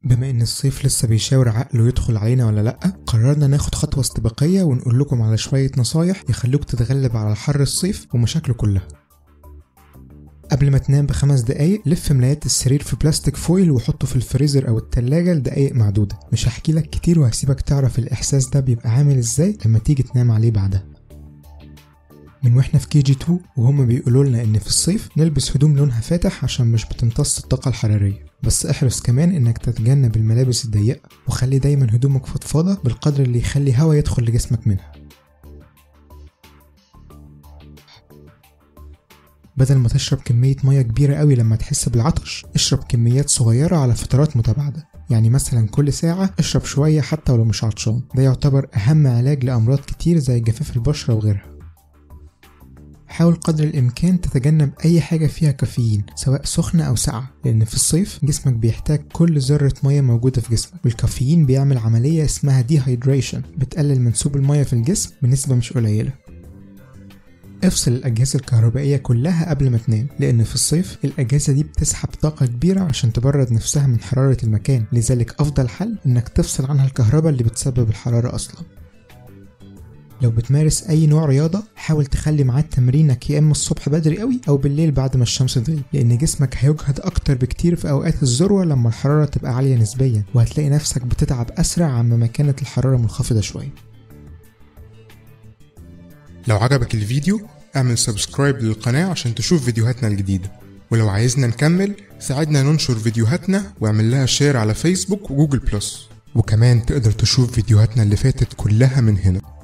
بما ان الصيف لسه بيشاور عقله يدخل علينا ولا لأ، قررنا ناخد خطوة استباقية ونقول لكم على شوية نصايح يخلوك تتغلب على حر الصيف ومشاكله كلها. قبل ما تنام ب5 دقايق لف ملايات السرير في plastic foil وحطه في الفريزر او التلاجة لدقايق معدودة. مش هحكي لك كتير وهسيبك تعرف الاحساس ده بيبقى عامل ازاي لما تيجي تنام عليه بعدها. من واحنا في KG 2 وهم بيقولوا لنا ان في الصيف نلبس هدوم لونها فاتح عشان مش بتمتص الطاقة الحرارية، بس احرص كمان انك تتجنب الملابس الضيقة وخلي دايما هدومك فضفاضة بالقدر اللي يخلي هوا يدخل لجسمك منها. بدل ما تشرب كمية مية كبيرة قوي لما تحس بالعطش، اشرب كميات صغيرة على فترات متباعدة، يعني مثلا كل ساعة اشرب شوية حتى ولو مش عطشان. ده يعتبر أهم علاج لأمراض كتير زي جفاف البشرة وغيرها. حاول قدر الإمكان تتجنب أي حاجة فيها كافيين سواء سخنة أو ساقعة، لأن في الصيف جسمك بيحتاج كل ذرة مية موجودة في جسمك، والكافيين بيعمل عملية اسمها dehydration بتقلل منسوب المية في الجسم بنسبة مش قليلة. افصل الأجهزة الكهربائية كلها قبل ما تنام، لأن في الصيف الأجهزة دي بتسحب طاقة كبيرة عشان تبرد نفسها من حرارة المكان، لذلك أفضل حل إنك تفصل عنها الكهرباء اللي بتسبب الحرارة أصلا. لو بتمارس أي نوع رياضة حاول تخلي ميعاد تمرينك يا إما الصبح بدري قوي أو بالليل بعد ما الشمس تغيب، لأن جسمك هيجهد أكتر بكتير في أوقات الذروة لما الحرارة تبقى عالية نسبيا، وهتلاقي نفسك بتتعب أسرع عما كانت الحرارة منخفضة شوية. لو عجبك الفيديو اعمل subscribe للقناة عشان تشوف فيديوهاتنا الجديدة، ولو عايزنا نكمل ساعدنا ننشر فيديوهاتنا واعمل لها share على فيسبوك وجوجل بلس، وكمان تقدر تشوف فيديوهاتنا اللي فاتت كلها من هنا.